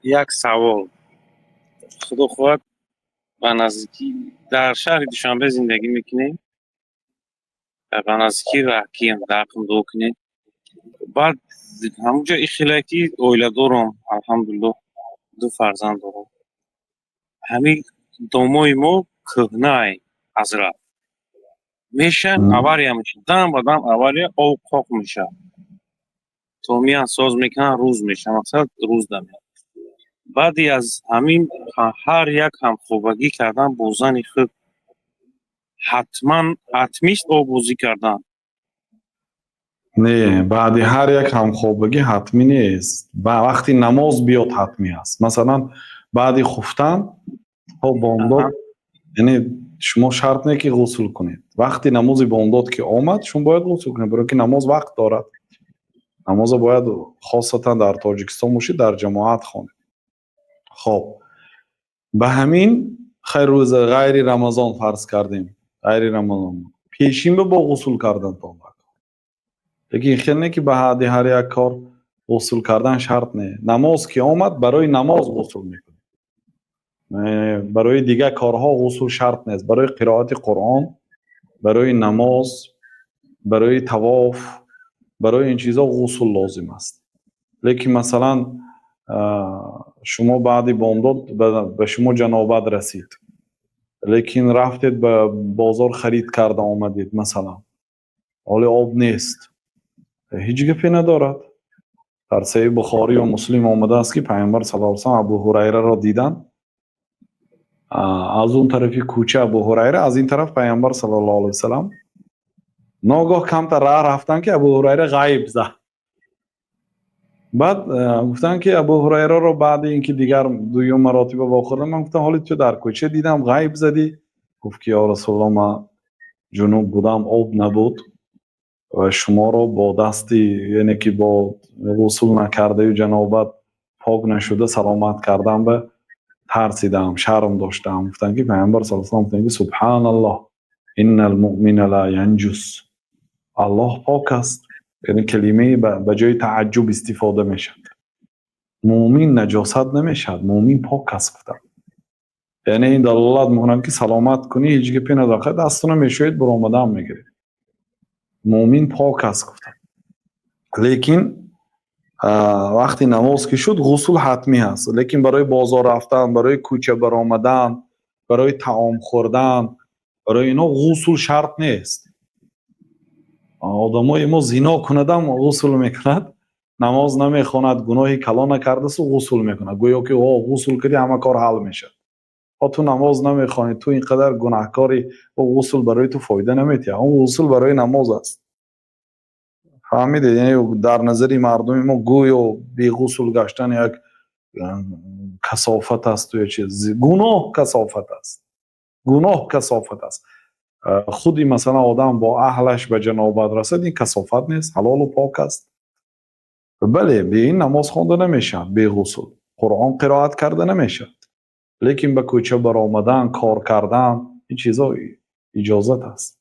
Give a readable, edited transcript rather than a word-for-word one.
Як савол. Худо хоҳад, ба наздикӣ дар шаҳри Душанбе зиндагӣ мекунем. Ба наздикӣ раҳкиям, дар ҳаққам дуо кунед. Баъд ҳамунҷо ихеле ки оила дорам, алҳамдулиллоҳ, ду фарзанд дорам. Ҳамин домои мо кӯҳнае, ҳазрат. Меша, авария мешавад. Дам ба дам авария, об қоқ мешавад. То меян соз мекунанд, рӯз мешавад. Мақсад, рӯз дамеяд. Баъди аз ҳамин ҳар як ҳамхобагӣ кардан бо зани худ ҳатман ҳатмист оббозӣ кардан? Не, баъди ҳар як ҳамхобагӣ ҳатмӣ нест. Ба вақти намоз биёд, ҳатмӣ аст. Масалан, баъди хуфтан то бомдод, яъне шумо шарт не ки ғусл кунед. Вақти намози бомдод ки омад, шумо бояд ғусл кунед, барое ки намоз вақт дорад. Намоза бояд, хосатан дар Тоҷикистон бошед, дар ҷамоат хонед. Хоб, ба ҳамин хайр, рӯза ғайри Рамазон фарз кардем, ғайри Рамазон пешин ба бо ғусл кардан то, лекин хел не ки баъди ҳар як кор ғусл кардан шарт не. Намоз ки омад, барои намоз ғусл мекунед, барои дигар корҳо ғусл шарт нест. Барои қироати Қуръон, барои намоз, барои тавоф, барои ин чизҳо ғусл лозим аст. Лекин масалан, шумо баъди бомдод ба шумо ҷанобат расид, лекин рафтед, ба бозор харид карда омадед, масалан, ҳоле об нест, ҳеҷ гапе надорад. Дар Саҳиҳи Бухорию Муслим омадааст, ки Пайғамбар саллаллоҳу алайҳи васаллам Абу Ҳурайраро диданд. Аз он тарафи кӯча Абу Ҳурайра, аз ин тараф Пайғамбар саллаллоҳу алайҳи васаллам. Ногоҳ камтар раҳ рафтанд, ки Абу Ҳурайра ғайб зад. Баъд гуфтанд, ки Абу Ҳурайраро баъди ин ки дигар дуюм маротиба вохӯрдам, ман гуфтам: «Ҳоли ту дар кӯча дидам, ғайб задӣ». Гуфт ки: «Ё Расулаллоҳ, ман ҷунуб будам, об набуд ва шуморо бо дасти, яъне ки бо ғусл накардаю ҷанобат пок нашуда саломат кардан ба тарсидам, шарм доштам». Гуфтанд, ки Пайғамбар саллаллоҳу алайҳи васаллам гуфтанд, ки: «Субҳаналлоҳ, иннал муъмина ла янҷус». Аллоҳ пок аст, яъне калимаи ба ҷои тааҷҷуб истифода мешавад. Муъмин наҷосат намешавад, муъмин пок аст, гуфтанд. Яъне ин далолат мекунад, ки саломат кунӣ, ҳеҷ гапе надорад, дастона мешӯед, буромадаам мегиред. Муъмин пок аст, гуфтанд. Лекин вақти намоз ки шуд, ғусл ҳатмӣ аст. Лекин барои бозор рафтан, барои кӯча баромадан, барои таом хӯрдан, барои инҳо ғусл шарт нест. Одамои мо зино кунадам ғусл мекунад, намоз намехонад, гуноҳи калон накардасту ғусл мекунад, гӯё ки о ғусл кардӣ, ҳама кор ҳал мешавад. Ту намоз намехонӣ, ту ин қадар гунаҳкорӣ, ғусл барои ту фоида наметиҳад. Он ғусл барои намоз аст, фаҳмидед? Яъне дар назари мардуми мо гӯё беғусл гаштан як касофат асту я чиз. Гуноҳ касофат аст, гуноҳ касофат аст. Худи масалан, одам бо аҳлаш ба ҷанобат расад, ин касофат нест, ҳалолу пок аст. Бале, бе ин намоз хонда намешавад, беғусл Қуръон қироат карда намешавад, лекин ба кӯча баромадан, кор кардан, ин чизҳо иҷозат аст.